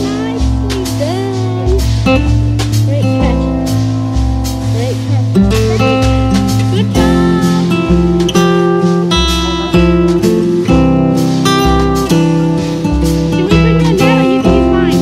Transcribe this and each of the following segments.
Nicely done. Great catch. Great catch. Good job. Should we bring your net or you can use mine?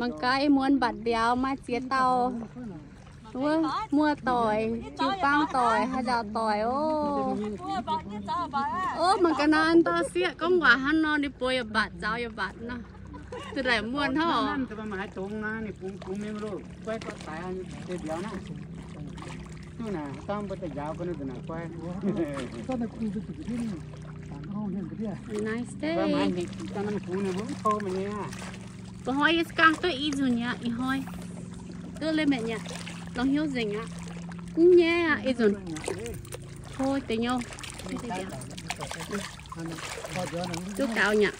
Mangc gaax ih muonz mbatc mbiauz maaih ziex dauh. Wuov muoz-doic, jiu-baang doic, haaix nzaaux doic oc. Ov, mangc gaax naaiv dauh sieqv gorngv waac hnangv nor, ninh mbuo yaac mbatc, nzaaux yaac mbatc nor. Duqv daaih muoz hnangv oc. Nice day. Mbuo hnoi yie se gaengh duqv i nzunc nyei aqv, ih hnoi. Duqv leiz-baaix nyei aqv, longx hnyouv nzengc aqv. Mv nyaiv aqv, i nzunc. Hlo deix nyouv. Duqv gaux nyei aqv.